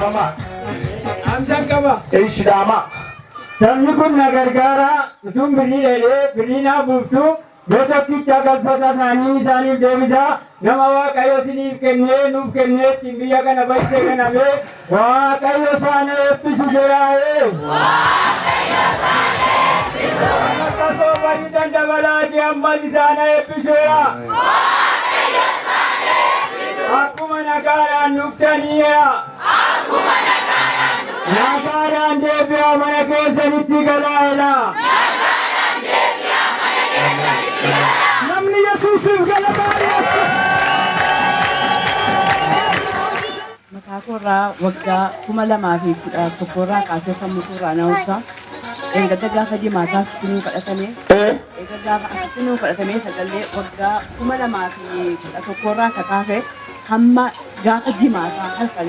Eebbifamaa. Dhaamsan qaba. Ishi dhaamaa. Sabni kun na gargaara utuun birrii dheedhee birrii naa buuftu yoo tokkicha galfata isaanii isaaniif deebisa nama Waaqayyo isiniif kennee nuuf kennee ittiin biyya kana baay'isee kanamee Waaqayyo isaan eebbisu jedhaa'ee. Akka soofanii dabalaati ammas isaan eebbisuudha. Akkuma nagaadhaan dhuftaniidha. Nagaadhaan deebi'aa mana keessanitti galaa. Namni Yesuusiif galataa dhiyeessu. Mataa koorraa waggaa 2011 irraa kaasee sammuu koorraa na hursaa. Eeggadda gaafa jimaataa asitti nuu kadhatame. Eega gaafa asitti nuu kadhatamee sagalee waggaa 2011 irraa isa kaase hamma gaafa jimaataa halkan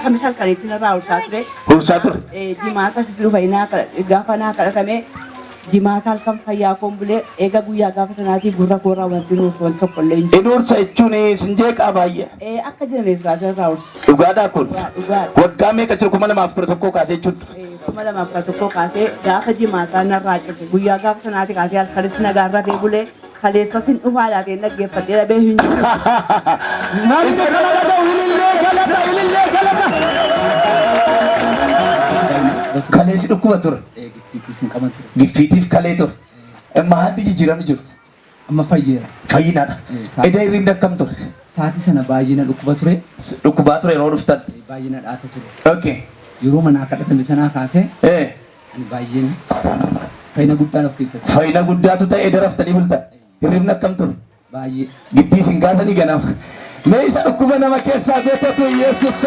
kamis halkanitti narraa hursaa ture. Hursaa ture. Jimaata asitti dhufa gaafa naa kadhatame jimaata halkan fayyaa koon bulee eega guyyaa gaafa sanaatii gurra koorraa wanti nuuf wanti tokko illee hin jiru. Inni hursa jechuun sin jeeqaa baay'ee. Akka jiraniif irraa hursa. Dhugaadhaa kun. Dhugaadha. Waggaa meeqa jiru 2011 kaasee jechuun. 2011 kaasee gaafa jimaataa narraa cite guyyaa gaafa sanaati kaasee halkanis nagaarra bee bulee kaleessatiin dhufaa laateen dhaggeeffadhee dhabee hin jiru. Namni kana dhaga'u ilillee galata, ilillee galata. Kaleessi dhukkuba ture. Giffiitis hin qaban ture. Giffiitiif kalee ture. Maalli jijjiiramni jiru? Amma fayyeera. Fayyinaadha. Eda hirribni akkam ture? Sa'aatii sana baay'ee na dhukkuba ture. Dhukkubaa ture yeroo dhuftan. Baay'ee na dhaata ture. Okay. Yeroo manaa kadhatame sanaa kaasee ani baay'een fayyina guddaan of keessatti. Fayyina guddaatu ta'e daraftanii bultan. Hirribni akkam ture? Baay'ee. Giddii isin kaasanii ganama. Mee isa dhukkuba nama keessaa beekatu Yesuus.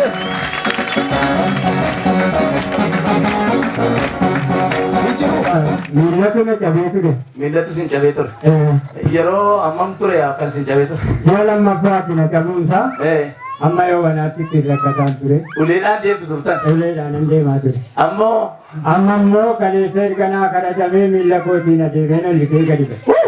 Miillatu na cabee ture. Miillatu isin cabee ture. Yeroo hammam ture kan isin cabee ture? Ji'a lammaffaatti na cabuunsaa amma yoo wanaatti ittiin rakkataan ture. Uleedhaan deemtu turtan. Uleedhaan nan deemaa ture. Ammoo Amma immoo kaleessa erga naa kadhatamee miilla kootiin adeemeen ol lixee gadi ba'e.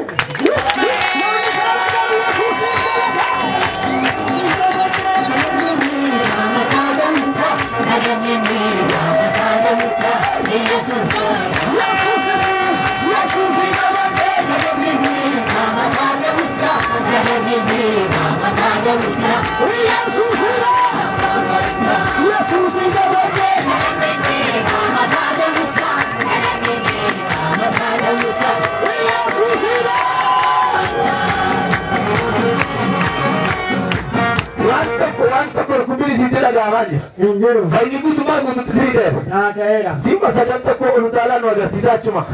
Waan tokko waan tokko dhukkubbiin isiitti dhaga'amaa jira. Hin jiru. Fayyinni guutummaa guututti sii deema. Naa ta'eera. Siima sadan tokko ol utaalaa nu agarsiisaa achuma.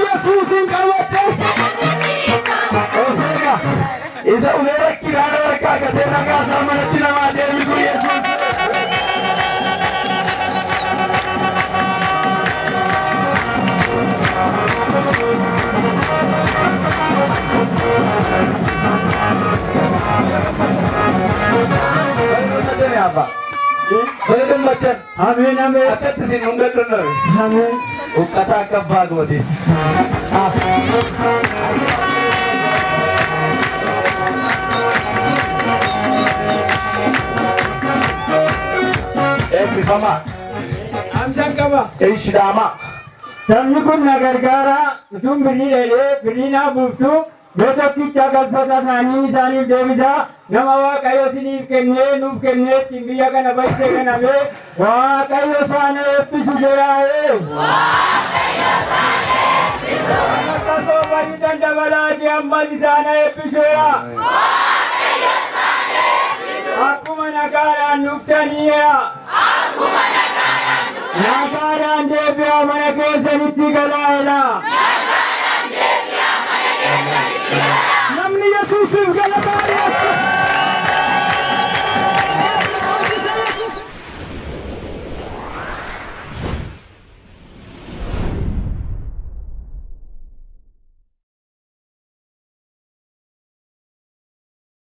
Yesuusin qabadhe. Isa ulee rakkinaa nama harkaa gatee nagaa isaa manatti namaa deebisu Yesuus. Baga gammaddan. Ameen ameen. Akkatti isin hundadhu nabe. Ameen. Uffata akka abbaa gooti. Eebbifamaa. Dhaamsan qaba. Ishi dhaamaa. Sabni kun na gargaara utuun birrii dheedhee birrii naa buuftu yoo tokkicha galfata isaanii isaaniif deebisa nama Waaqayyo isiniif kennee nuuf kennee ittiin biyya kana baay'isee kanamee Waaqayyo isaan eebbisu jedhaa'ee. Akka soofanii dabalaati ammas isaan eebbisuudha. Akkuma nagaadhaan dhuftaniidha. Nagaadhaan deebi'aa mana keessanitti galaa.